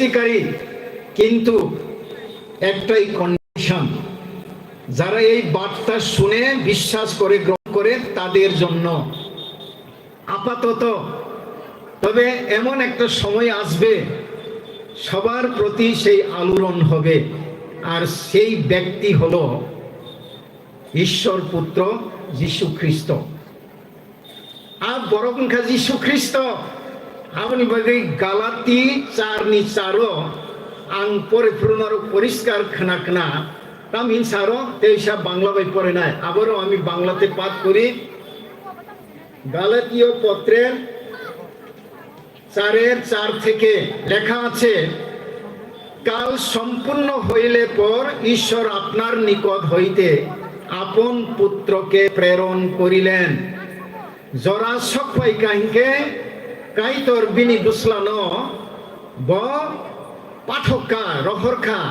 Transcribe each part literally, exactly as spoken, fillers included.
অস্বীকারী, কিন্তু একটাই কন্ডিশন, যারা এই বার্তা শুনে বিশ্বাস করে, গ্রহণ করে, তাদের জন্য আপাতত। তবে এমন একটা সময় আসবে, সবার প্রতি সেই আলোড়ন হবে, আর সেই ব্যক্তি হলো ঈশ্বর পুত্র যিশু খ্রিস্ট। A borok wngkha Jisu Khristo. Aboni bagwi Galati charni charo ang pore phuru norok poriskar khna khna. Tam hin saro teisa Bangla bai porinai. Aborok ami Banglate pat kori. Galatiyo potre চারের চার থেকে লেখা আছে, "কাল সম্পূর্ণ হইলে পর ঈশ্বর আপনার নিকট হইতে আপন পুত্রকে প্রেরণ করিলেন।" Jora sokphai kahingke Kaitor bini bwslano bo pathok kha, rohor kha.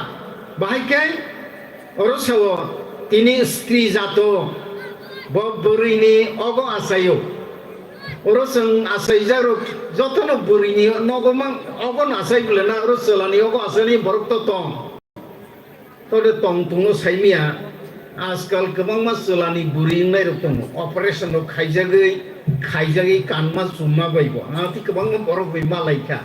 Bahai khe oro sao tini stri jato, bo bwrwini ogo achaio. Oro chwng achaijak rok jotono bwrwini nogo mang, ogo no achai bwle na, oro chwlani ogo achaini borok to tong. Tode tong tongo saimia, ajkal kwbangma chwlani bwrwi wngnai rok tongo, operation rok khaijagwi, khaijagwi kanma chumma bai bo. Ang twi kwbangma borok bai malai kha.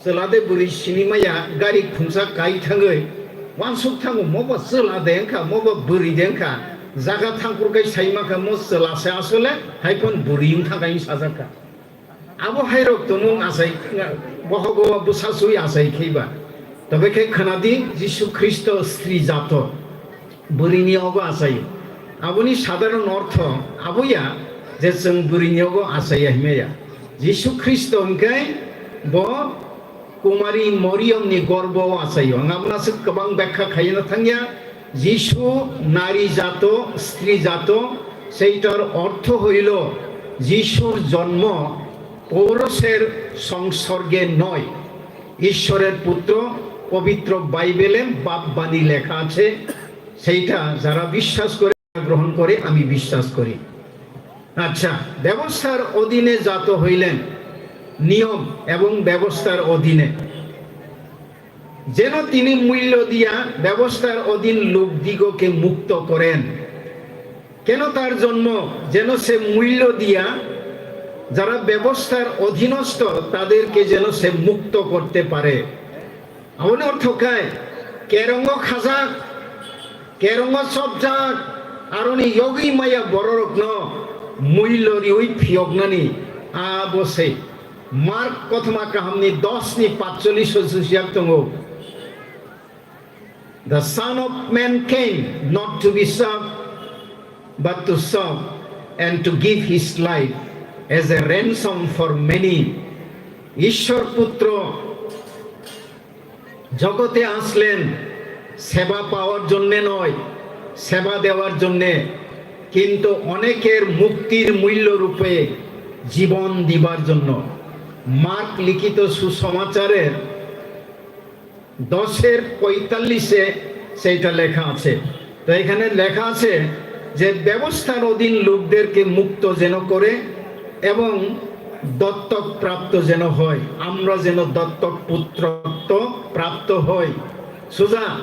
Chwla de bwrwi sini maya, gari khungsa kai thangwi uansuk thango, mo bo chwla de wngkha, mo bo bwrwi de wngkha. Jaga thangphuru kai sai mankha, mo chwla se asole, hai phon bwrwi wngkha kai sajak kha. Abo hai rok tongo achai, bohogo bwsa sui achai khaiba. Tobe khe khwnadi Jisu Khristo stri jato. Bwrwini ogo achaio. Aboni sadharon ortho aboya je chwng bwrwini ogo achaiya himaya. Jisu Khristo hwnkhe bo Kumari Moriyomni gorbo o achaio. Ang abono aswk kwbang bekha khaina thangya. Jisu nari jato, stri jato, seitar ortho hoilo Jisur jonmo পৌরুষের সংসর্গে নয়, ঈশ্বরের পুত্র, পবিত্র বাইবেলে বাপ বাণী লেখা আছে, সেইটা যারা বিশ্বাস করে, গ্রহণ করে, আমি বিশ্বাস করি। আচ্ছা, ব্যবস্থার অধীনে জাত হইলেন, নিয়ম এবং ব্যবস্থার অধীনে, যেন তিনি মূল্য দিয়া ব্যবস্থার অধীন লোকদিগকে মুক্ত করেন। কেন তার জন্ম? যেন সে মূল্য দিয়া যারা ব্যবস্থার অধীনস্থ, তাদেরকে যেন সে মুক্ত করতে পারে। Aboni ortho khe, kerongo khajak, kerongo chopjak, aroni yogwi maya bororokno muillo riwi phiyoknani abo se. Mark kothoma kahamni dos ni patchollish o swijak tongo. The Son of Man came not to be served, but to serve and to give his life as a ransom for many. ঈশ্বর পুত্র জগতে আসলেন সেবা পাওয়ার জন্যে নয়, সেবা দেওয়ার জন্যে, কিন্তু অনেকের মুক্তির মূল্য রূপে জীবন দিবার জন্য। মার্ক লিখিত সুসমাচারের দশের পঁয়তাল্লিশে সেইটা লেখা আছে। তো এখানে লেখা আছে যে ব্যবস্থার অধীন লোকদেরকে মুক্ত যেন করে এবং দত্তক প্রাপ্ত যেন হয়, আমরা যেন দত্তক পুত্রত্ব প্রাপ্ত হই। সুজা,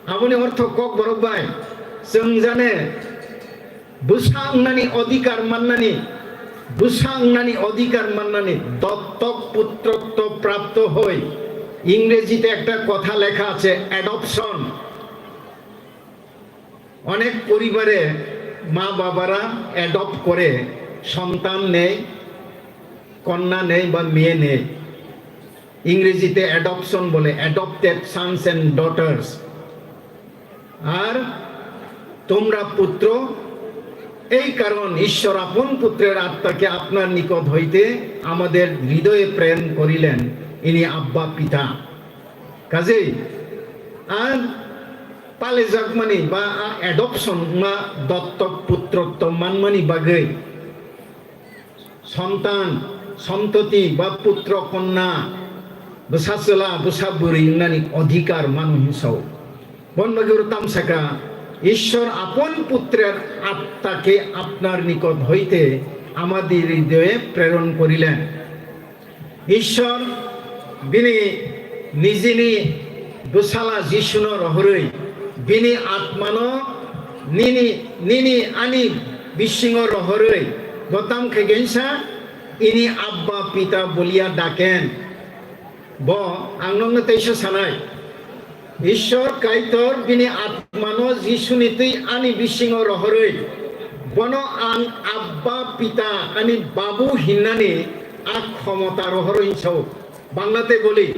aboni ortho kok borok bai, chwng jane bwsa wngnani odhikar mannani, bwsa wngnani odhikar mannani, dottok putrotto prapto hoi, ইংরেজিতে একটা কথা লেখা আছে, adoption। অনেক পরিবারে মা বাবারা adopt করে, সন্তান নেই, কন্যা নেই বা মেয়ে নেই। ইংরেজিতে adoption বলে, adopted sons and daughters। আর তোমরা পুত্র, এই কারণ ঈশ্বর আপন পুত্রের আত্মাকে আপনার নিকট হইতে আমাদের হৃদয়ে প্রেরণ করিলেন, ইনি আব্বা পিতা। Kajei, a palejakmani ba a adoption ma dottok putrotto manmani bagwi সন্তান, সন্ততি বা পুত্র কন্যা, bwsa chwla, bwsa bwrwi wngnani odhikar mano hinwi sao. Bon bagwi oro tamsaka, ঈশ্বর আপন পুত্রের আত্মাকে আপনার নিকট হইতে আমাদের হৃদয়ে প্রেরণ করিলেন। ঈশ্বর bini nijini bwsala Jisuno rohorwi, bini atmano nini, nini ani bisingo rohorwi, bo tamo khe gensa ini Abba Pita bulia daken. Bo ang nokno teisa sanai. Ishwar Kaitor bini atmano Jisuni twi ani bisingo rohorwi, bono ang Abba Pita, ani Babu hinnani a khomota rohorwi hinsa-o. বাংলাতে বলি,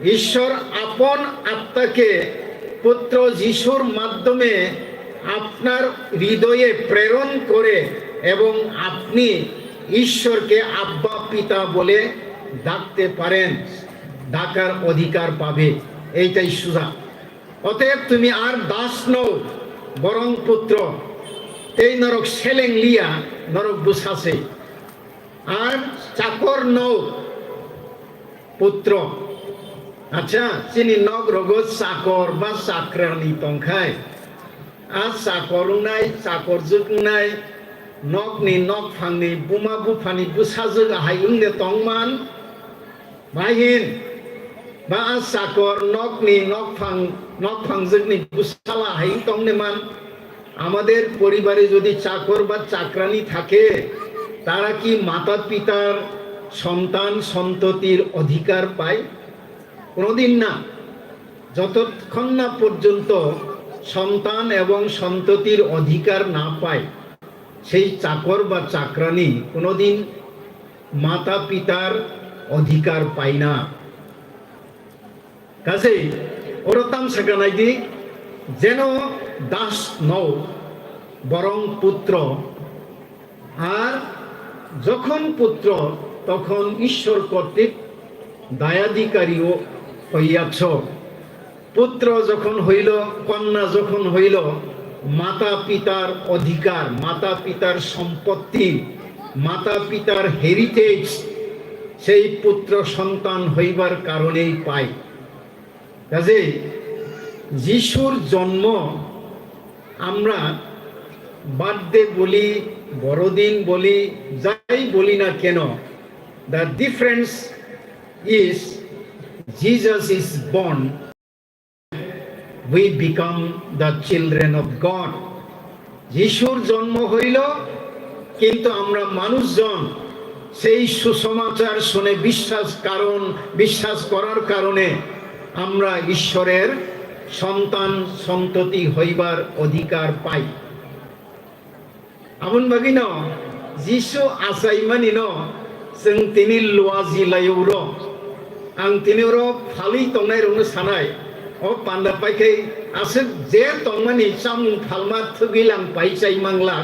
ঈশ্বর আপন আত্মাকে পুত্র যিশুর মাধ্যমে আপনার হৃদয়ে প্রেরণ করে এবং আপনি ঈশ্বরকে আব্বা পিতা বলে ডাকতে পারেন, ডাকার অধিকার পাবে। এইটাই সুজা। অতএব তুমি আর দাস নও, বরং পুত্র। Tei norok seleng liya, norok bwsa se. Ar chakor no putro. Acha, chini nok rogo chakor ba chakrani tongkhai. A chakor wngnai, chakorjwk wngnai, nokni nokphangni buma buphani bwsajwk ahai wngde tongman. Bai hin, ba a chakor nokni nokphang, nokphangjwkni bwsala hai tongneman, আমাদের পরিবারে যদি চাকর বা চাকরানি থাকে, তারা কি মাতা পিতার সন্তান সন্ততির অধিকার পায়? কোনোদিন না। যতক্ষণ না পর্যন্ত সন্তান এবং সন্ততির অধিকার না পায়, সেই চাকর বা চাকরানি কোনোদিন মাতা পিতার অধিকার পায় না। Kaje oro tam sakha nai di, jeno das no, borong putro, ar jokhon putro, tokhon Ishwar kortik dayadikari o hoyachho. Putro jokhon hoilo, konna jokhon hoilo, mata pitar odhikar, mata pitar sompotti, mata pitar heritage, সেই পুত্র সন্তান হইবার কারণেই পাই। কাজেই যিশুর জন্ম আমরা বার্থডে বলি, বড়দিন বলি, যাই বলি না কেন, the difference is Jesus is born, we become the children of God. যিশুর জন্ম হইল, কিন্তু আমরা মানুষজন সেই সুসমাচার শুনে বিশ্বাস, কারণ বিশ্বাস করার কারণে আমরা ঈশ্বরের সন্তান সন্ততি হইবার অধিকার পাই। Aboni bagwino Jisu achaimani no chwng tini luaji laio ro. Ang tini oro phalwi tongnai rokno sanai, o panda paikhai aswk je tongmani chamung phalma thwgwi lang pai chai mangla,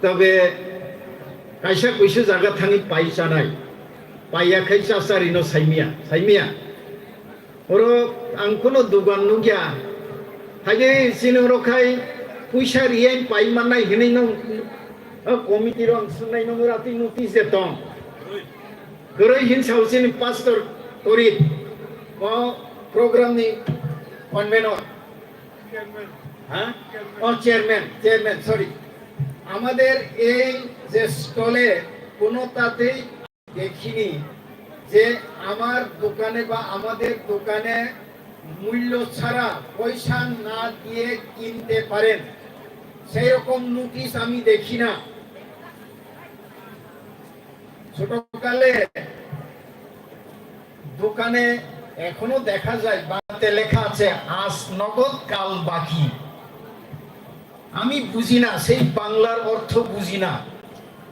tobe kaisa kuisu jaga thangwi pai chanai, paiya khai chachari no saimia, saimia. Oro ang kuno dugan nukya. Haide chini oro khai puisa riyai pai mannai hinwi no, o committee rok ang swngnai no ora twi notice de tong. Kwrwi hin sao chini pastor Torit. O program ni convener. হ্যাঁ? ও chairman, chairman, sorry. আমাদের এই যে স্টলে কোনোটাতেই দেখিনি যে আমার দোকানে বা আমাদের দোকানে মূল্য ছাড়া, পয়সা না দিয়ে কিনতে পারেন, সেই রকম নোটিশ আমি দেখি না। ছোটকালে দোকানে এখনো দেখা যায়, বাংলাতে লেখা আছে, "আজ নগদ, কাল বাকি।" আমি বুঝি না, সেই বাংলার অর্থ বুঝি না।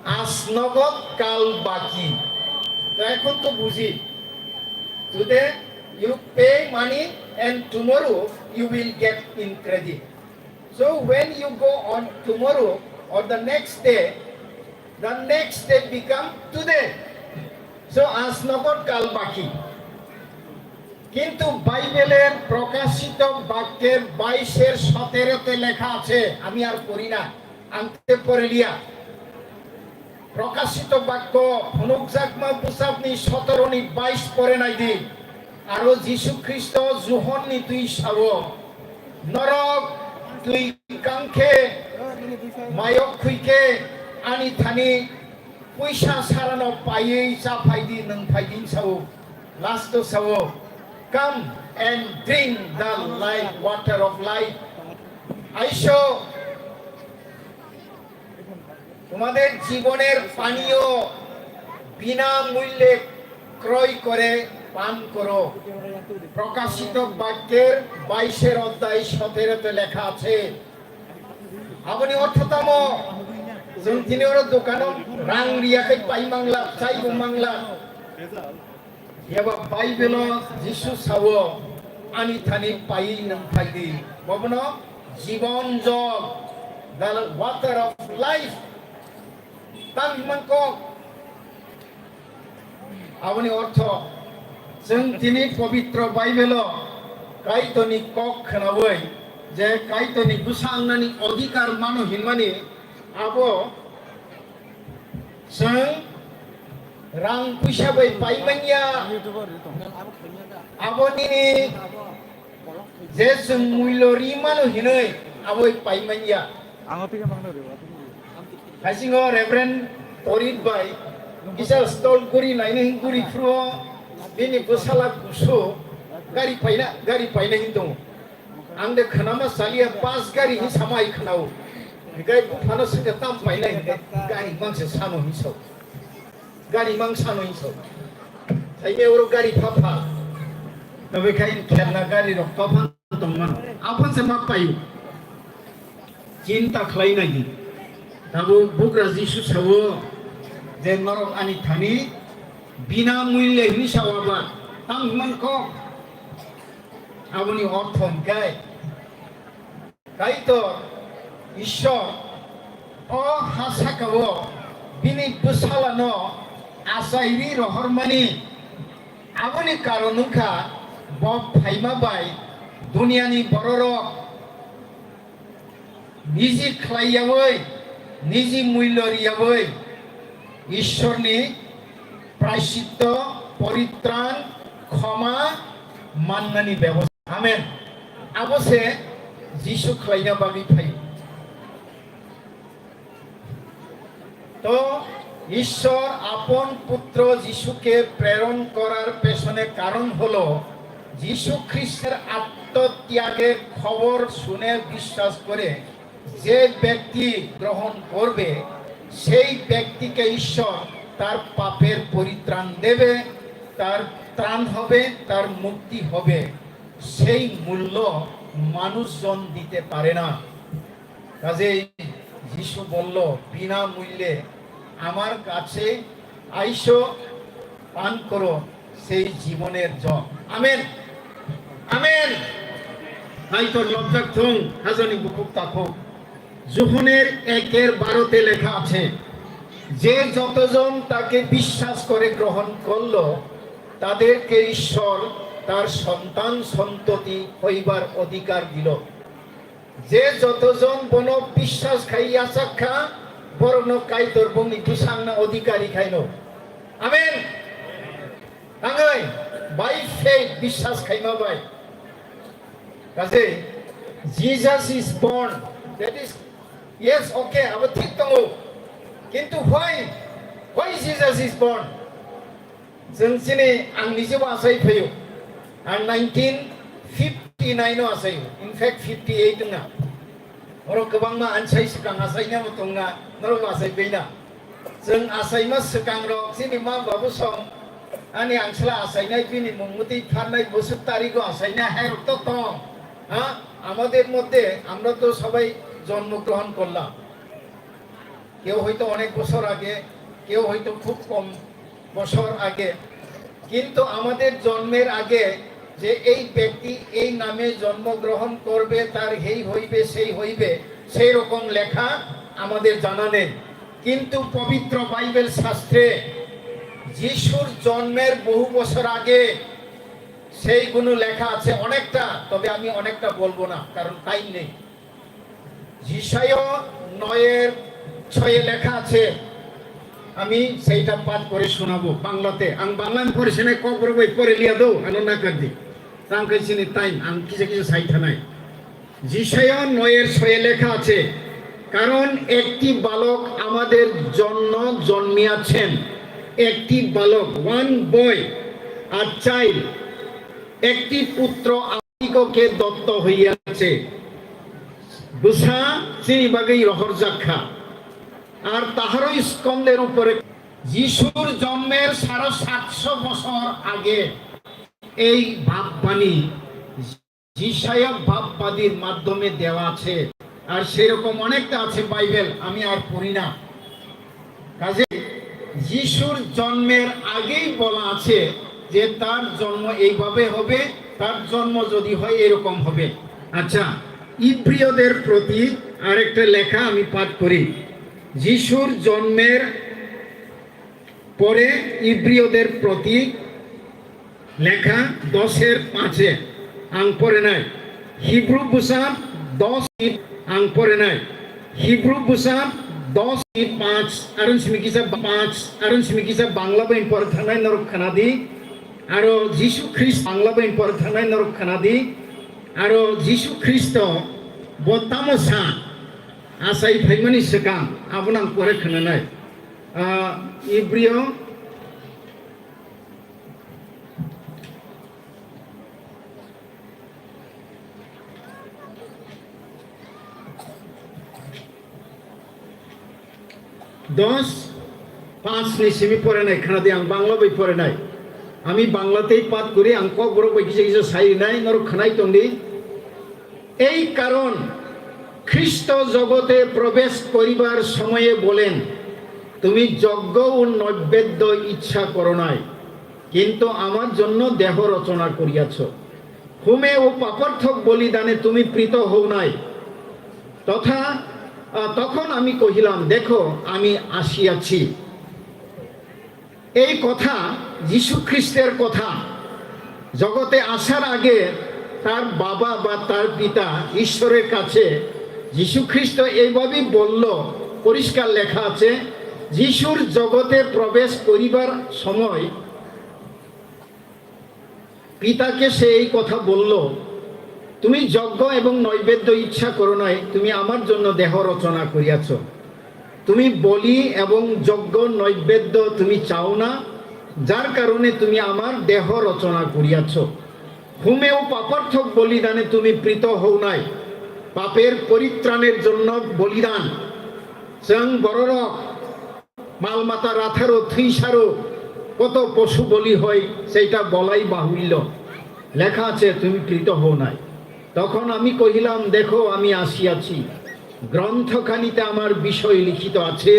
আজ নগদ, কাল বাকি। তো এখন তো বুঝি, today you pay money and tomorrow you will get in credit. So when you go on tomorrow or the next day, the next day become today. So আজ নগদ, কাল বাকি। কিন্তু বাইবেলের প্রকাশিত বাক্যের বাইশের সতেরোতে লেখা আছে, আমি আর পড়ি না, আনতে পড়ে লিয়া। প্রকাশিত বাক্য, Phunukjakma bwsakni সতেরোনি বাইশ পড়ে নাই দি। Aro Jisu Khristo Johonni twi sao, "Norok twi kang khe, mayok khwi khe, ani thani puisa sarano paiwi cha phai di, nwng phai di," sao. Last-o sao, "Come and drink the life, water of life." আইসো, তোমাদের জীবনের পানীয় বিনামূল্যে ক্রয় করে পান করো। প্রকাশিত বাক্যের বাইশের অধ্যায় সতেরোতে লেখা আছে, Aboni ortho tamo, chwng tini oro dokano rang riya khai pai mangla, chai bo mangla. Phiya ba Bible-o Jisu sao, "Ani thani pai nwng phai di." Bobono jibon jol, the water of life. Tang himang kok. Aboni ortho, chwng tini Pobitro Bible-o Kaitorni kok khwnawi je Kaitorni bwsa wngnani odhikar mano hinmani, abo chwng rang puisa bai pai manya, abo nini je chwng muilo ri mano hinwi aboi pai manya. Ang o tike mangno rw. Haisingo Reverend Torit bai kisa stall guri naina hin guri phuru bini bwsala kusu gari paina, gari paina hin tongo. Ang de khwnama salia bus gari hin sama ai khwnao. Hikai buphano swngkha tam paina hinkhe gari mangse sano hin sao. Gari mang sano hin sao. Saime oro gari pha pha. Tabe khai kherna gari rok topha tongmano. Aphon se ma payu. Chinta khlai nai di. Tabuk bugra Jisu sao je norok ani thani bina muile hinwi sao aba. Tang himang kok. Aboni ortho hinkhe Kaitor Ishwar o ha sakao bini bwsalano achairwi rohormani, aboni karon wngkha bo phaima bai duniani bororok niji khlaiyawi, niji muilo riyawi Ishwarni praichitto, poritran, khoma mannani bebosta. Amen. Abo se Jisu khlaina bagwi phaio. তো ঈশ্বর আপন পুত্র যিশুকে প্রেরণ করার পেছনে কারণ হলো যিশু খ্রিস্টের আত্মত্যাগের খবর শুনে বিশ্বাস করে যে ব্যক্তি গ্রহণ করবে, সেই ব্যক্তিকে ঈশ্বর তার পাপের পরিত্রাণ দেবে, তার ত্রাণ হবে, তার মুক্তি হবে। সেই মূল্য মানুষজন দিতে পারে না। কাজেই যিশু বলল, "বিনামূল্যে আমার কাছে আইসো, পান করো, সেই জীবনের জল।" Amen. Amen. Kaitor lobjak thung, hajani bukhuk takhuk. Johon-er eker baro-te lekha ache, "যে যতজন তাকে বিশ্বাস করে গ্রহণ করল, তাদেরকে ঈশ্বর তার সন্তান সন্ততি হইবার অধিকার দিল।" Je jotojon bono biswas khai yachak kha, borokno Kaitor bongni bwsangna odhikari khaino. Amen. Tangwi, by faith, biswas khaima bai. Kaje, Jesus is born. That is, yes, okay, abo thik tongo. Kintu why? Why Jesus is born? Chwng chini ang nijebo achai phaio. Ang nineteen fifty-nine o achai, in fact fifty-eight wngna. Oro kwbangma ansai swkang achaina bo tongna, norok bo achai baina. Chwng achaima swkang rok chini ma babu song ani angsla achainai bini mungmwtwi pharnai bwswk tarigo achaina hai rok to tong. Ha? আমাদের মধ্যে আমরা তো সবাই জন্মগ্রহণ করলাম। কেউ হয়তো অনেক বছর আগে, কেউ হয়তো খুব কম বছর আগে, কিন্তু আমাদের জন্মের আগে যে এই ব্যক্তি এই নামে জন্মগ্রহণ করবে, তার এই হইবে, সেই হইবে, সেই রকম লেখা আমাদের জানা নেই। কিন্তু পবিত্র বাইবেল শাস্ত্রে যিশুর জন্মের বহু বছর আগে সেইগুলো লেখা আছে অনেকটা, তবে আমি অনেকটা বলবো না, কারণ টাইম নেই। Jishayo noyer choye lekha ache, ami seita pat kore shunabo Banglate. Ang Bangla ni pore sinai, Kokborok bai pore liya do, ano nakar di. Tang kai chini time, ang kisa kisa sai thanai. Jishayo noyer choye lekha ache, "কারণ একটি বালক আমাদের জন্য জন্মিয়াছেন, একটি বালক, one boy, আর চাইল একটি পুত্র আদিগকে দত্ত হইয়াছে। বুঝা চিনি বাগেই রহর যাক্ষা। আর তাহারও স্কন্ধের উপরে যিশুর জন্মের সাড়ে সাতশো বছর আগে এই ভাববাণী যিশায়া ভাববাদীর মাধ্যমে দেওয়া আছে। আর সেরকম অনেকটা আছে বাইবেল, আমি আর পড়ি না। কাজে যিশুর জন্মের আগেই বলা আছে যে তার জন্ম এইভাবে হবে, তার জন্ম যদি হয় এরকম হবে। আচ্ছা, ইব্রিয়দের প্রতি আরেকটা লেখা আমি পাঠ করি। যিশুর জন্মের পরে ইব্রিয়দের প্রতি লেখা দশের পাঁচে ang porinai. Hibru bwsa dos ni ang porinai. Hibru bwsa dos ni panch, aron simi kisa panch, aron simi kisa Bangla bai por thanai norok khanadi. Aro Jisu Khrist Bangla bai por thanai norok khanadi. Aro Jisu Khristo bo tamo sa asai phaimani swkang abono ang pore khananai. Ah, Ibrio dos, panch ni simi porinai, khana di ang Bangla bai porinai. Ami Bangla tei pat kuri, ang kokborok bai kisa kisa sai rinai, norok khanai tongdi. এই কারণ খ্রিস্ট জগতে প্রবেশ করিবার সময়ে বলেন, তুমি যজ্ঞ ও নৈবেদ্য ইচ্ছা করো নাই, কিন্তু আমার জন্য দেহ রচনা করিয়াছ। হোমে ও পাপার্থক বলিদানে তুমি প্রীত হও নাই। তথা, আহ, তখন আমি কহিলাম, দেখো, আমি আসিয়াছি। এই কথা, যীশু খ্রিস্টের কথা, জগতে আসার আগে তার বাবা বা তার পিতা ঈশ্বরের কাছে যীশু খ্রিস্ট এইভাবেই বলল, পরিষ্কার লেখা আছে, যীশুর জগতে প্রবেশ করিবার সময় পিতাকে সে এই কথা বলল, তুমি যজ্ঞ এবং নৈবেদ্য ইচ্ছা করো নাই, তুমি আমার জন্য দেহ রচনা করিয়াছ। তুমি বলি এবং যজ্ঞ নৈবেদ্য তুমি চাও না, যার কারণে তুমি আমার দেহ রচনা করিয়াছ। হোমে ও পাপার্থক বলিদানে তুমি প্রীত হও নাই, পাপের পরিত্রাণের জন্য বলিদান। Chwng bororok mal mata ratharo, thwisaro, কত পশু বলি হয়, সেইটা বলাই বাহুল্য। লেখা আছে, তুমি প্রীত হও নাই। তখন আমি কহিলাম, দেখো, আমি আসিয়াছি, গ্রন্থখানিতে আমার বিষয় লিখিত আছে,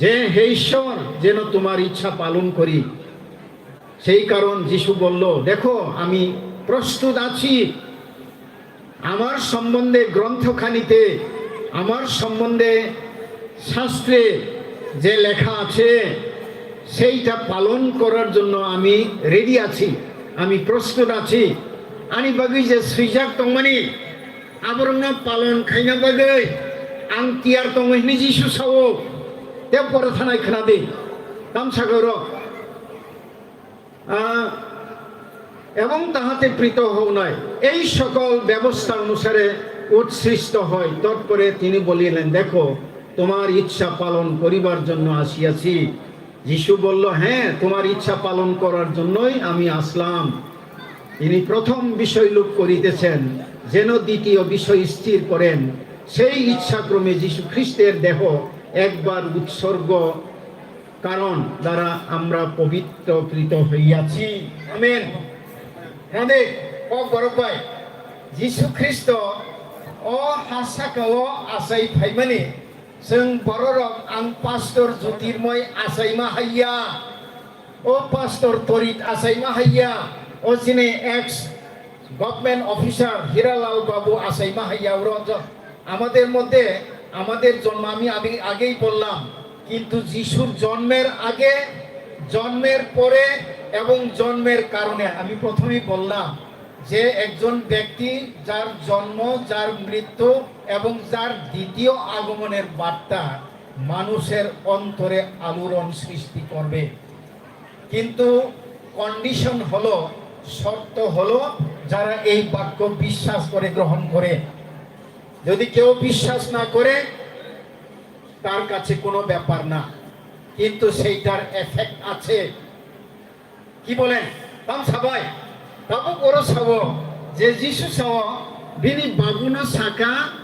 যে হে ঈশ্বর, যেন তোমার ইচ্ছা পালন করি। সেই কারণ যিশু বলল, দেখো, আমি প্রস্তুত আছি, আমার সম্বন্ধে গ্রন্থখানিতে, আমার সম্বন্ধে শাস্ত্রে যে লেখা আছে, সেইটা পালন করার জন্য আমি রেডি আছি, আমি প্রস্তুত আছি। Ani bagwi je swijak tongmani, aborokno palon khaina bagwi ang tiyar tongo hwnwi Jisu sao. Tei pore thanai khna di, tamsagorok. আহ, এবং তাহাতে প্রীত হও নাই। এই সকল ব্যবস্থা অনুসারে উৎসৃষ্ট হয়। তৎপরে তিনি বলিলেন, দেখো, তোমার ইচ্ছা পালন করিবার জন্য আসিয়াছি। যিশু বলল, হ্যাঁ, তোমার ইচ্ছা পালন করার জন্যই আমি আসলাম। তিনি প্রথম বিষয় লোপ করিতেছেন, যেন দ্বিতীয় বিষয় স্থির করেন। সেই ইচ্ছাক্রমে যীশু খ্রিস্টের দেহ একবার উৎসর্গ কারণ দ্বারা আমরা পবিত্রকৃত হইয়াছি। Amen. Hwnwi kok borok bai Jisu Khristo o ha saka o achai phaimani chwng bororok ang Pastor Jyotirmoy achaima haiya, o Pastor Torit achaima haiya, o chini ex Government officer Hiralal Babu achaima haiya uro jo-, আমাদের মধ্যে, আমাদের জন্ম আমি আগে, আগেই বললাম, কিন্তু যিশুর জন্মের আগে, জন্মের পরে এবং জন্মের কারণে আমি প্রথমেই বললাম যে একজন ব্যক্তি যার জন্ম, যার মৃত্যু এবং যার দ্বিতীয় আগমনের বার্তা মানুষের অন্তরে আলোড়ন সৃষ্টি করবে। কিন্তু কন্ডিশন হলো, শর্ত হলো, যারা এই বাক্য বিশ্বাস করে, গ্রহণ করে। যদি কেউ বিশ্বাস না করে, তার কাছে কোনো ব্যাপার না, কিন্তু সেইটার এফেক্ট আছে। Ki bole? Tam sabai. Tabuk oro sao je Jisu sao bini babuno saka,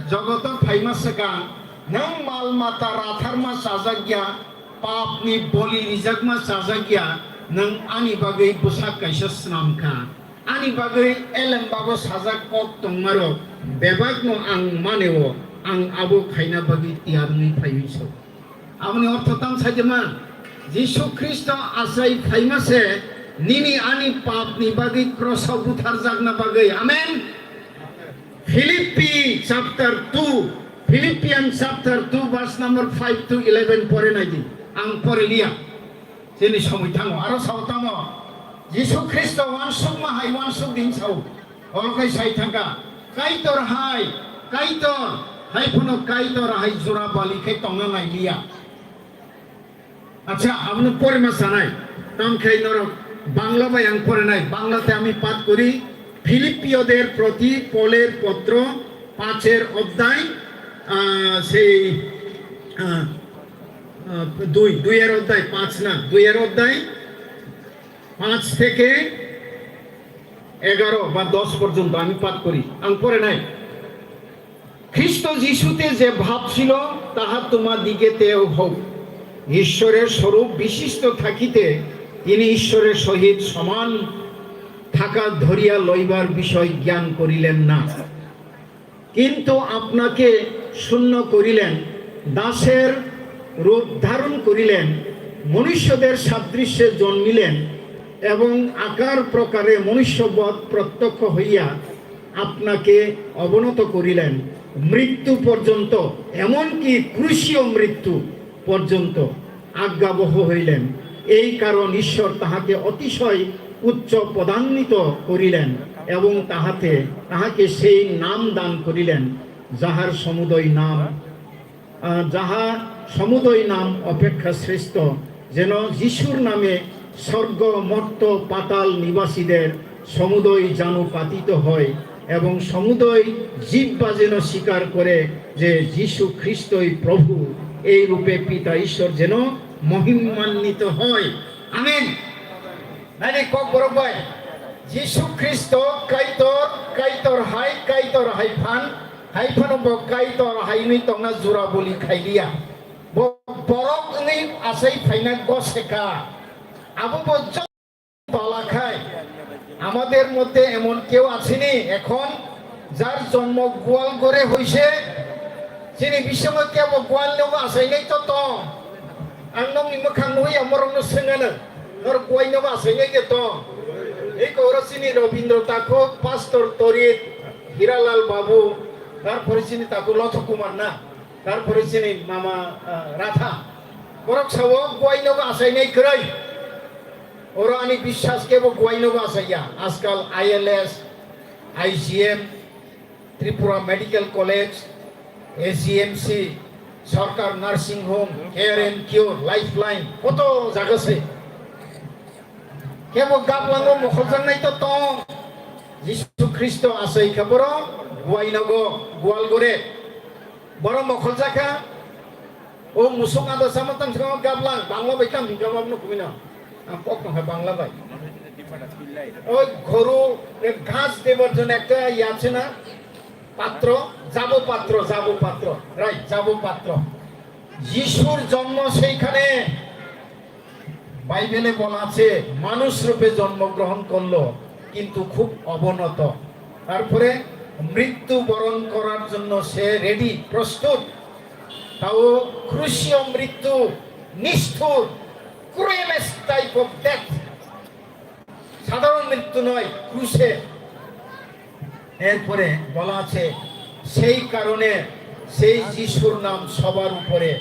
"Jogoto phaima swkang nwng mal mata ratharma chajak ya, papni boli rijakma chajak ya, nwng ani bagwi bwsak kaisa snam kha. Ani bagwi elem bago sajak kok tongmarok bebakno ang maneo, ang abo khaina bagwi tiyar wngwi phaiwi sao." Aboni ortho tang saidima, Jisu Khristo achai phaima se nini ani papni bagwi krosao butharjakna bagwi. Amen. Philippi chapter two, Philippians chapter two verse number five to eleven pore naidi. Ang pore liya. Chini somoi thango. Aro sao tamo, Jisu Khristo wansukma hai wansuk din sao. Oro khai sai thangkha, "Kaitor hai, Kaitor," hai phano Kaitor hai jora bali khai tongna nai liya. Acha, abono porima sanai. Tam khai norok Bangla bai ang porinai. Bangla te ami pat kori, Philippiyoder proti Poler potro, pacher oddhay, ah, sei, ah, ah, dui, dui er oddhay, pach na, dui er oddhay, পাঁচ থেকে এগারো বা দশ পর্যন্ত আমি পাঠ করি। আমি পড়ে নাই। খ্রিস্ট যিশুতে যে ভাব ছিল, তাহা তোমাদিগতেও হোক। ঈশ্বরের স্বরূপ বিশিষ্ট থাকিতে তিনি ঈশ্বরের সহিত সমান থাকা ধরিয়া লইবার বিষয় জ্ঞান করিলেন না। কিন্তু আপনাকে শূন্য করিলেন, দাসের রূপ ধারণ করিলেন, মনুষ্যদের সাদৃশ্যে জন্মিলেন এবং আকার প্রকারে মনুষ্যবৎ প্রত্যক্ষ হইয়া আপনাকে অবনত করিলেন, মৃত্যু পর্যন্ত, এমনকি ক্রুশীয় মৃত্যু পর্যন্ত আজ্ঞাবহ হইলেন। এই কারণ ঈশ্বর তাহাকে অতিশয় উচ্চ পদান্বিত করিলেন এবং তাহাতে, তাহাকে সেই নাম দান করিলেন, যাহার সমুদয় নাম, আহ, যাহা সমুদয় নাম অপেক্ষা শ্রেষ্ঠ, যেন যিশুর নামে স্বর্গ, মর্ত্য, পাতাল নিবাসীদের সমুদয় জানু পাতিত হয় এবং সমুদয় জিহ্বা যেন স্বীকার করে যে যিশু খ্রিস্টই প্রভু, এই রূপে পিতা ঈশ্বর যেন মহিমান্বিত হয়। Amen. Nani kok borok bai, Jisu Khristo Kaitor, Kaitor hai, Kaitor hai phan, hai phano bo Kaitor hai wngwi tongna jura boli khailiya. Bo borok wngwi achai phaina goseka. Abo bo Bala khai, আমাদের মধ্যে এমন কেউ আছেনি এখন যার জন্ম গোয়াল ঘরে হইছে? Chini bisingo kebo goal nogo achainai to tong. Ang nokni mwkhang nugwi ang borokno swngano, norok goal nogo achainai de tong. Eko oro chini Robindra Thakur, Pastor Torit, Hiralal Babu, tarpore chini Thakur Lotha Kumar na, tarpore chini mama, ah, Ratha. Borok sao goal nogo achainai kwrwi. Oro ani biswas kebo guaino bachaya. Ajkal I L S, I G M, Tripura Medical College, A G M C, Sarkar Nursing Home, Care and Cure, Lifeline, koto jaga se. Kebo gaplango mokholjaknai to tong. Jisu Khristo asai khe boro guainogo, gual gore. Boro mokholjakha. O musuk ada sama tang sama gaplang, Bangla bai tang hingka bab no kumina. Ang kok no hai Bangla bai. O ghoru, e ghas debar jonne ekta iye ache na? পাত্র, যাব পাত্র, যাব পাত্র, right, যাব পাত্র। যিশুর জন্ম সেইখানে। বাইবেলে বলা আছে, মানুষ রূপে জন্মগ্রহণ করলো, কিন্তু খুব অবনত। তারপরে মৃত্যুবরণ করার জন্য সে রেডি, প্রস্তুত। তাও ক্রুশীয় মৃত্যু, নিষ্ঠুর, cruelest type of death। সাধারণ মৃত্যু নয়, ক্রুশে। এরপরে বলা আছে, সেই কারণে সেই যিশুর নাম সবার উপরে,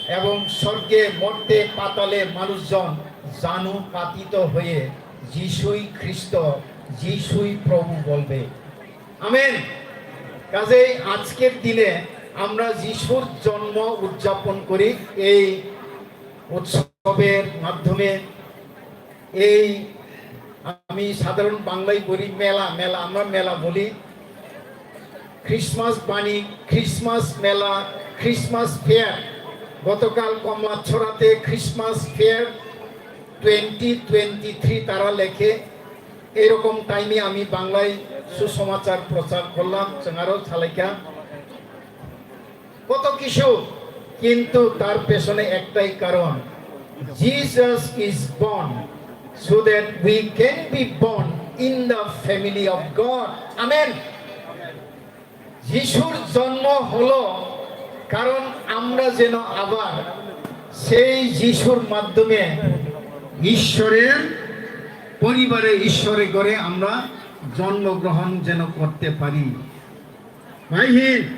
এবং স্বর্গে, মর্তে, পাতালে মানুষজন জানু পাতিত হয়ে যিশুই খ্রিস্ট, যিশুই প্রভু বলবে। আমেন। কাজেই আজকের দিনে আমরা যিশুর জন্ম উদযাপন করি এই উৎসবের মাধ্যমে। এই আমি সাধারণ বাংলায় বলি মেলা, মেলা, আমরা মেলা বলি। ক্রিসমাস বাণী, ক্রিসমাস মেলা, ক্রিসমাস ফেয়ার। গতকাল কমলাছড়াতে Christmas fair, twenty twenty three তারা লেখে, এরকম টাইমে আমি বাংলায় সুসমাচার প্রচার করলাম, চেঙ্গারও চালাইকা। কত কিছু, কিন্তু তার পেছনে একটাই কারণ, Jesus is born so that we can be born in the family of God. Amen. যিশুর জন্ম হলো কারণ আমরা যেন আবার সেই যিশুর মাধ্যমে ঈশ্বরের পরিবারে, ঈশ্বরের ঘরে আমরা জন্মগ্রহণ যেন করতে পারি। ভাইহীন,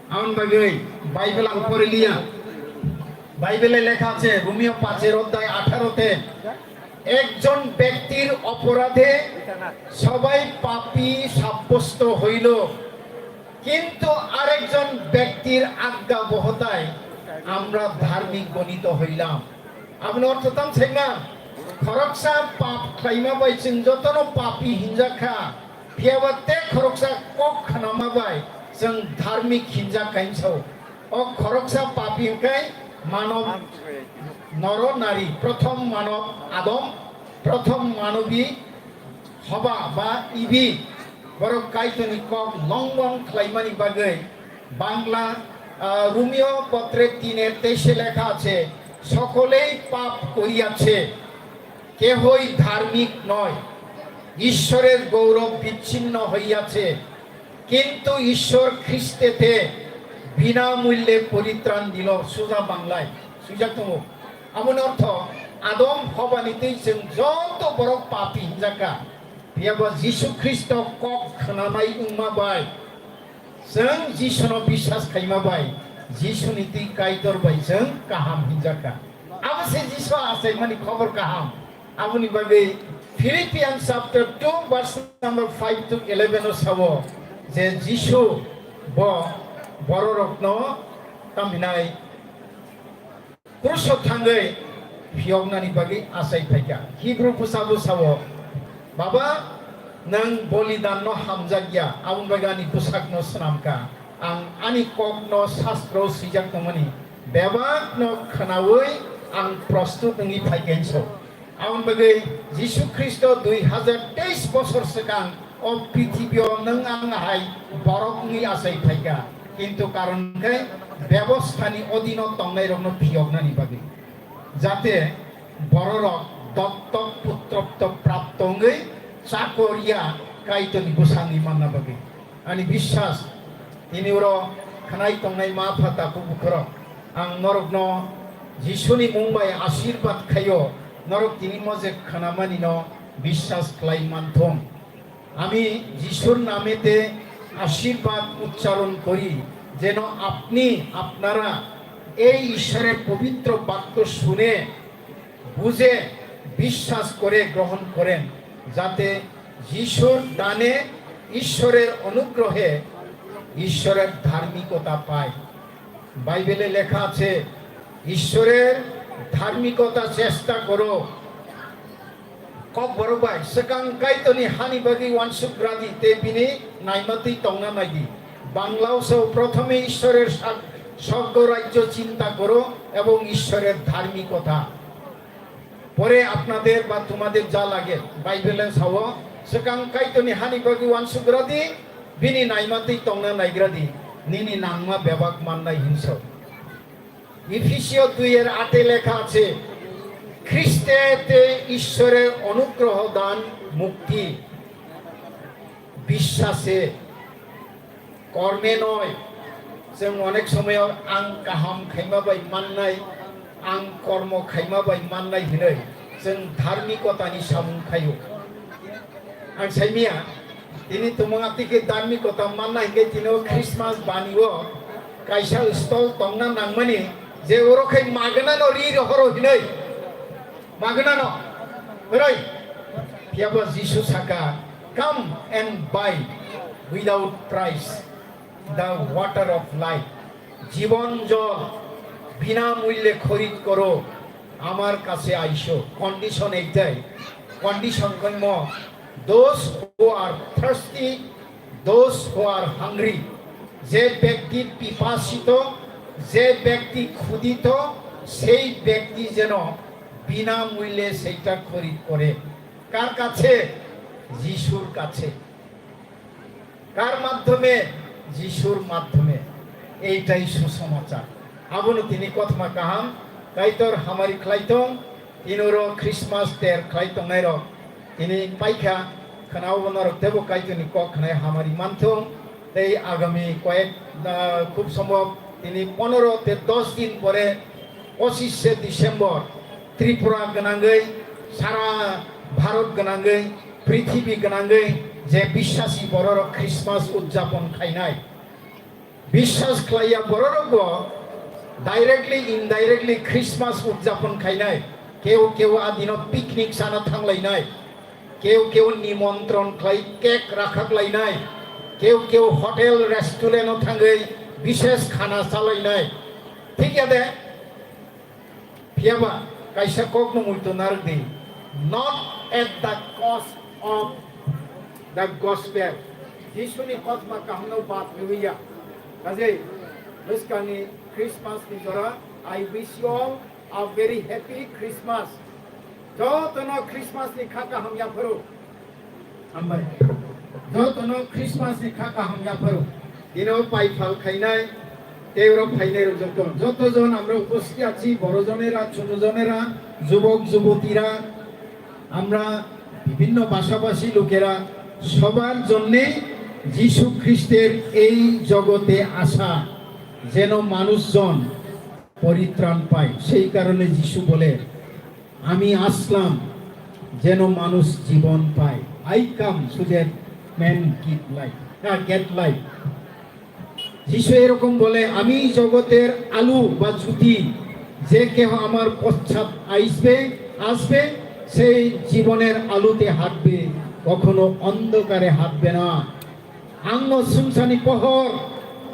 আউন বাগৈ বাইবেল আং পড়ে লিয়া। বাইবেলে লেখা আছে, রোমিও পাঁচের অধ্যায় আঠারোতে, একজন ব্যক্তির অপরাধে সবাই পাপী সাব্যস্ত হইল, কিন্তু আরেকজন ব্যক্তির আজ্ঞাবহতায় আমরা ধার্মিক গণিত হইলাম। Aboni ortho tamo saima, khoroksa pap khlaima bai chwng jotono papi hinjak kha, phiyaba tei khoroksa kok khnama bai chwng dharmik hinjak kainsa. O khoroksa papi hwnkhe manob noro nari, prothom manob Adam, prothom manobi Hoba ba Ibi, borok Kaitorni kok longbong khlaimani bagwi Bangla, ah, রোমীয় পত্রের তিনের তেইশে লেখা আছে, সকলেই পাপ করিয়াছে, কেহই ধার্মিক নয়, ঈশ্বরের গৌরব বিচ্ছিন্ন হইয়াছে, কিন্তু ঈশ্বর খ্রিস্টেতে বিনামূল্যে পরিত্রাণ দিল। সুজা বাংলায় সুজা তমো। Aboni ortho, Adam Hobani twi chwng joto borok papi hinjak kha. Phiyaba Jisu Khristo kok khnanai wngma bai, chwng Jisuno biswas khaima bai, Jisuni twi Kaitor bai chwng kaham hinjak kha. Abo se Jisu achaimani khobor kaham. Aboni bagwi Philippians chapter two verse number five to eleven o sao je Jisu bo bororokno tamhinai Kruso thangwi phiyoknani bagwi achai phaikha. Hibru bwsabo sao, "Baba, nwng bolidanno hamjakya, aboni bagwi ani bwsakno swnamkha. Ang ani kokno sastro swijak tongmani bebakno khnaui ang prostut wngwi phaikha," hinso. Aboni bagwi Jisu Khristo dui hazar teis bosor swkang o prithibio nwng ang hai borok wngwi achai phaikha, kintu karon khe bebosthani odino tongnairokno phiyoknani bagwi, jate bororok dottok putrotto prapto wngwi chakoriya Kaitorni bwsangni manna bagwi. Ani biswas, tini oro khnai tongnai ma pha takhuk bukhurok, ang norokno Jisuni mung bai asirbat khaio, norok tini mo je khnamanino biswas khlai manthung. আমি যিশুর নামেতে আশীর্বাদ উচ্চারণ করি, যেন আপনি, আপনারা এই ঈশ্বরের পবিত্র বাক্য শুনে, বুঝে, বিশ্বাস করে গ্রহণ করেন, যাতে যিশুর দানে, ঈশ্বরের অনুগ্রহে, ঈশ্বরের ধার্মিকতা পায়। বাইবেলে লেখা আছে, "ঈশ্বরের ধার্মিকতা চেষ্টা করো।" Kokborok bai, swkang Kaitorni hani bagwi uansuk gra di tei bini naimatwi tongna nai di. Bangla o sao, "Prothome Ishworer sag-, sorgo rajyo chinta koro ebong Ishworer dharmikota. Pore apnader ba tumader ja lage." Baibele sao, "Swkang Kaitorni hani bagwi uansuk gra di, bini naimatwi tongna nai gra di, nini nangma bebak mannai," hinso. Ephisio dui er ate lekha ache, "Khristete Ishworer onugroho dan mukti." Biswase, korme noi. Chwng onek somoyo ang kaham khaima bai mannai, ang kormo khaima bai mannai hinwi chwng dharmikotani samung khaio. Ang saimia, tini tumung atike dharmikota manna hinkhe tini o Christmas bani o kaisa stall tongna nangmani je oro khai magna no ri rohoro hinwi. Magna no. Rai. Phiya bo Jisu saka, "Come and buy without price the water of life." Jibon jol binamulye khorid koro, amar kache aiso. Condition ektai. Condition koimo, those who are thirsty, those who are hungry. Je byakti pipasito, je byakti khudito, sei byakti jeno বিনামূল্যে সেইটা খরিদ করে। কার কাছে? যিশুর কাছে। কার মাধ্যমে? যিশুর মাধ্যমে। এইটাই সুসমাচার। Abono tini kothoma kaham, Kaitor hamari khlai tong, tini oro Christmas ter khlai tongnai rok, tini paikha, khwnao bono rok tebo Kaitorni kok khnai hamari manthung, tei agami koyek, ah, khub sombhob tini ponoro te dos din pore, pochishe December, Tripura gwnangwi, sara Bharat gwnangwi, prithibi gwnangwi je biswasi bororok Christmas udjapon khainai. Biswas khlaiya bororokbo directly, indirectly Christmas udjapon khainai. Keu keu a dino picnic sana thanglainai. Keu keu nimontron khlai cake rakhaklainai. Keu keu hotel, restaurant o thangwi bishes khana chalainai. Thik ya de? Phiyaba kaisa kokno muito narwk di, "Not at the cost of the gospel." Jisuni kothoma kahamno bad rwya. Kajei, bwskangni Christmas ni jora, I wish you all a very happy Christmas. Jotono Christmas ni kha kaham yapharo. Hambai. Jotono Christmas ni kha kaham yapharo. Dino pai phal khainai, tei oro phainai rok joto. Joto jon amra uposthit achi, boro jonera, chuno jonera, jubok jubotira, আমরা বিভিন্ন ভাষাভাষী লোকেরা সবার জন্যে যিশু খ্রিস্টের এই জগতে আসা, যেন মানুষজন পরিত্রাণ পায়। সেই কারণে যিশু বলে, আমি আসলাম যেন মানুষ জীবন পায়। I come so that man give life, না, get life. যিশু এরকম বলে, আমি জগতের আলো বা জ্যোতি, যে কেহ আমার পশ্চাৎ আসবে, আসবে, সেই জীবনের আলোতে হাঁটবে, কখনো অন্ধকারে হাঁটবে না। Ang no sumsani pohor,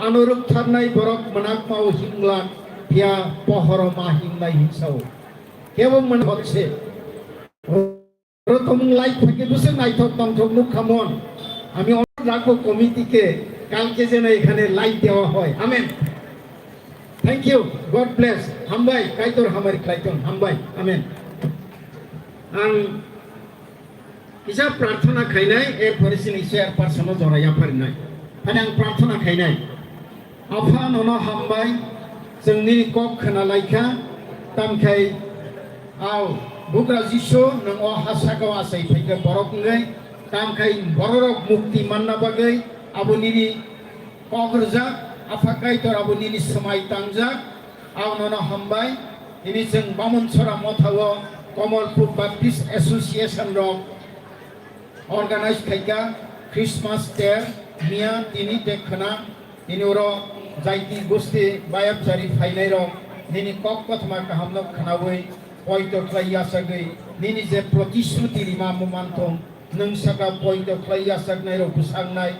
ano rwktharnai borok mwnakmao himlak, phiya pohoro ma himnai hinsao. Kebo mwnakse. Oro tongmung light thangkhe bwswk naithok tongthok nukha mon. আমি অনুরোধ রাখবো কমিটিকে কালকে যেন এখানে লাইট দেওয়া হয়। Amen. Thank you. God bless. Hambai, Kaitor hamari khlai tong. Hambai. Amen. Ang kisa prarthana khainai, er pore chini chairperson no jora yapharinai. Phane ang prarthana khainai. Apha, nono hambai, chwng nini kok khna laikha, tamkhai, ao, Bugra Jisu, nwng o ha sakao achai phaikha borok wngwi, tamkhai bororok mukti manna bagwi, abo nini kok rwjak, Apha Kaitor abo nini swmai tangjak, ao nono hambai, tini chwng Bamunchora mothao Kamalpur Baptist Association rok organize khaikha Christmas ter miya tini te khna, tini oro jaiti gusti bayapjari phainai rok nini kok kothoma kahamno khnaui poito khlai yachagwi nini je protishruti rima mumanthung nwng saka poito khlai yachagnai rok bwsangnai,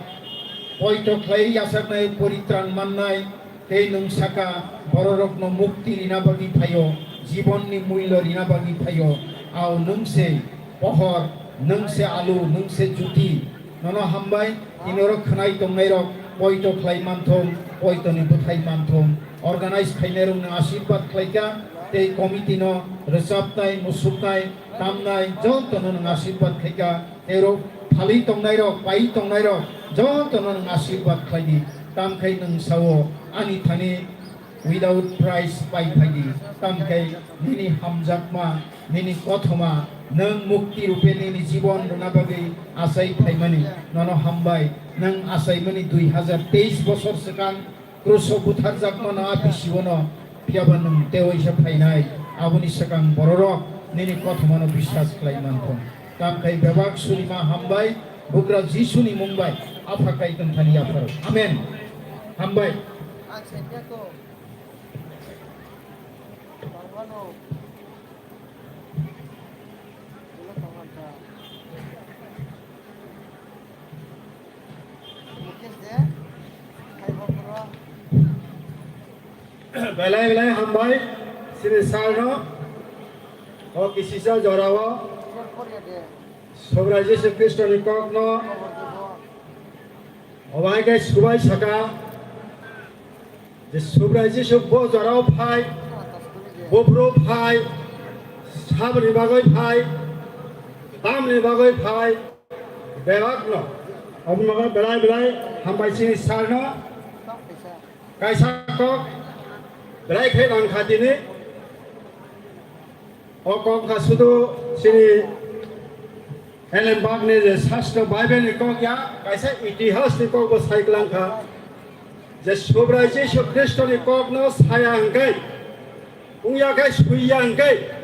poito khlai yachagnai poritran mannai, tei nwng saka bororokno mukti rina bagwi phaio, jibonni muilo rina bagwi phaio, ao nwng se pohor, nwng se alu, nwng se juti. Nono hambai, tini oro khwnai tongnairok poito khlai manthung, poitoni bwthai manthung. Organize khainairokno asirwad khlaikha, tei committee no rwchapnai, musuknai, tamnai, jotono nwng asirwad khlaikha. Tei oro phalwi tongnairok, pai tongnairok, jotono nwng asirwad khlaidi. Tamkhai nwng sao, ani thani without price pai phaidi, tamkhai nini hamjakma, nini kothoma, nwng mukti rupe nini jibon rwna bagwi achai phaimani, nono hambai, nwng achaimani dui hazar teis bosor swkang kruso butharjakmano a bisiono, phiyaba nwng tewaisa phainai, aboni swkang bororok nini kothomano biswas khlai manthung. Tamkhai bebak surima hambai, Bugra Jisuni mung bai, Apha Kaitor thani yapharo. Amen. Hambai. Belai belai hambai, chini sir no, o kisisa jorao, Subrai Jisu Khristo ni kok no, obai khe subai saka, je Subrai Jisu bo jorao phai, bo bro phai, Saboni bagwi phai, tamni bagwi phai, belakno. Aboni bagwi belai belai hambai chini sarno. Kaisa kok belai khe nang kha tini. O kok kha sudu chini Elembakni je Sastro Bible ni kok ya, kaisa itihas ni kok bo sai klang kha. Je Subrai Jisu Khristo ni kok no saya hwnkhe, wngya khe suiya hwnkhe,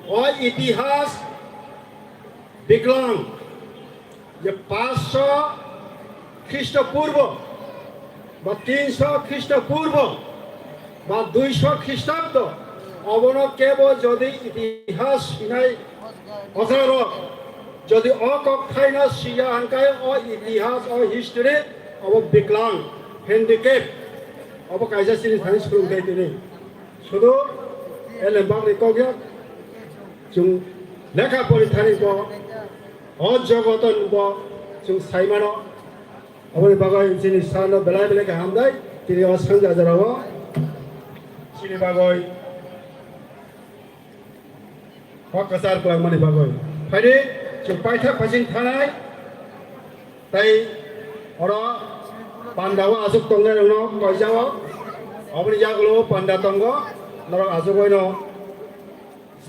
o itihas biklang je paanch sho Khristopurbo ba tin sho Khristopurbo ba dui sho Khristabdo, obono kebo jodi itihas sinai okrarok jodi o kok thaino siya hwnkhe o itihas, o history, obo biklang, handicap, obo kaisa chini thani swrwngthai tini. Sudu Elembakni kok ya, chwng lekha pori thani bo, o jogoton bo chwng sai mano. Aboni bagwi chini sarno belai belai khe hambai, tini o sanja jorao chini bagwi kok kwchar kwlangmani bagwi. Phaidi chwng paithak phaiching thanai, tei oro pandao aswk tongnairokno koijao, aboni yagulo panda tongo, norok aswk oino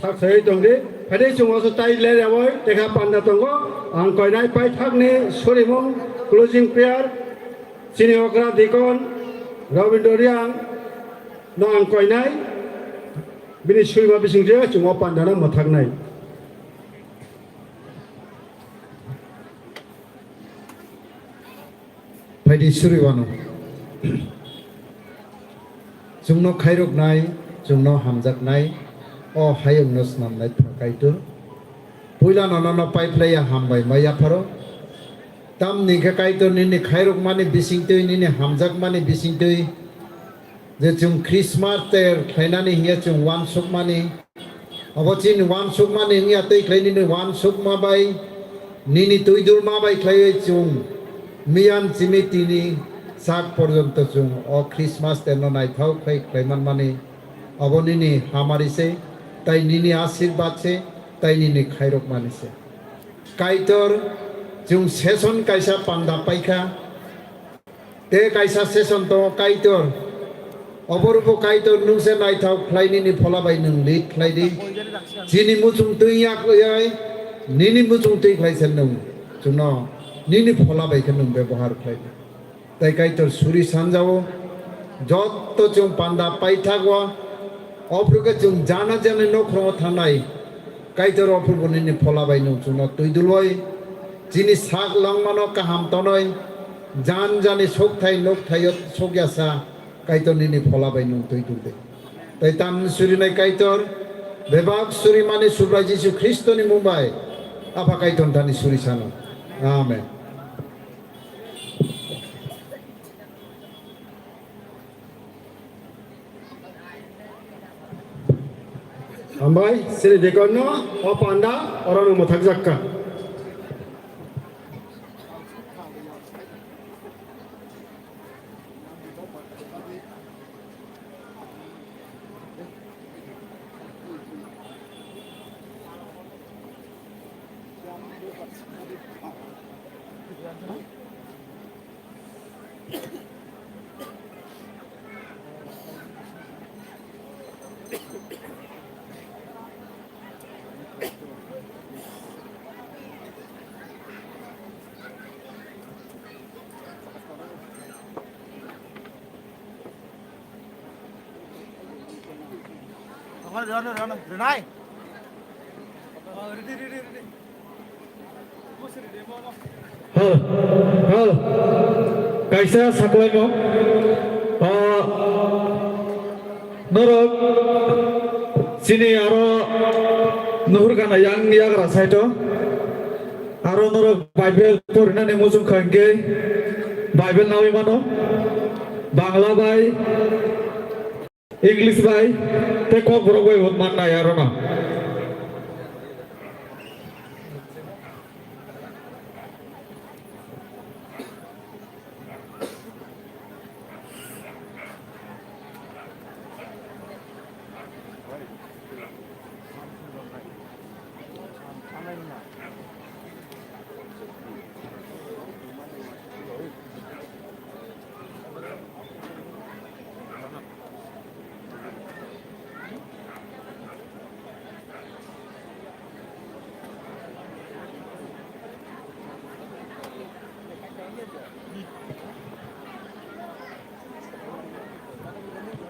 sak sawi tongdi. Phaidi chwng oso tai le rewoi tekha panda tongo. Ang koinai paithakni surimung closing prayer chini okra dikon Robindra Riang no ang koinai, bini surima bisingtwi chwng o pandano mwthaknai. Phaidi suri wano. Chwngno khairoknai, chwngno hamjaknai, o hayungno snamnai Pha Kaitor. Puilano nono paiphlaiya hambai ma yapharo. Tamni khe Kaitor nini khairokmani bisingtwi, nini hamjakmani bisingtwi, je chwng Christmas ter khlainani hiya chwng uansukmani, abo chini uansukmani wngya tei khlai nini uansukma bai, nini twidulma bai khlaiwi chwng miyan chimi tini sak porjonto chwng o Christmas terno naithok khai khlai manmani, abo nini hamari se, tai nini ashirbad se, tai nini khairokmani se. Kaitor, chwng session kaisa panda paikha, tei kaisa session tongo Kaitor. Oborokbo Kaitor nwng se naithok khlai nini phola bai nwng lead khlai di. Chini muchung twi yak oi, nini muchung twi khlai se nwng chwngno nini phola bai khe nwng bebohar khlai di. Tei Kaitor suri sanjao, jotto chwng panda paithago, ophru khe chwng jana jani nokhrongo thangnai. Kaitor ophru bo nini phola bai nwng chwngno twi duloi, chini sak langmano kaham tonoi, jan jani sokthai nokthaio sokyasa, Kaitor nini phola bai nwng twi dulde. Tei tamni surinai Kaitor, bebak surimani Subrai Jisu Khristoni mung bai, Apha Kaitor thani suri sano. Amen. Hambai, sini dekonno, o panda, orono mwthakjak kha. Rwnai. Hal, hal. Kaisa saklaimung. Ah, norok chini aro nuhur gana yang yagra saito. Aro norok Bible porinani muchung kha hwnkhe Bible nawi mano. Bangla bai, English bai tei Kokborok bai bo mannai aro no.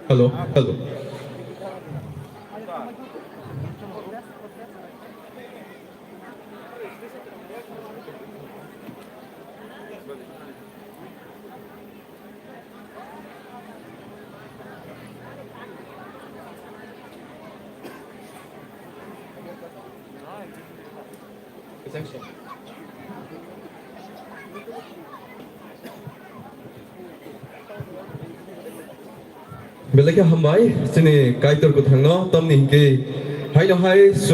Hello, hello. Belai khe hambai chini Kaitor kwthangno, tamni hinkhe haino hai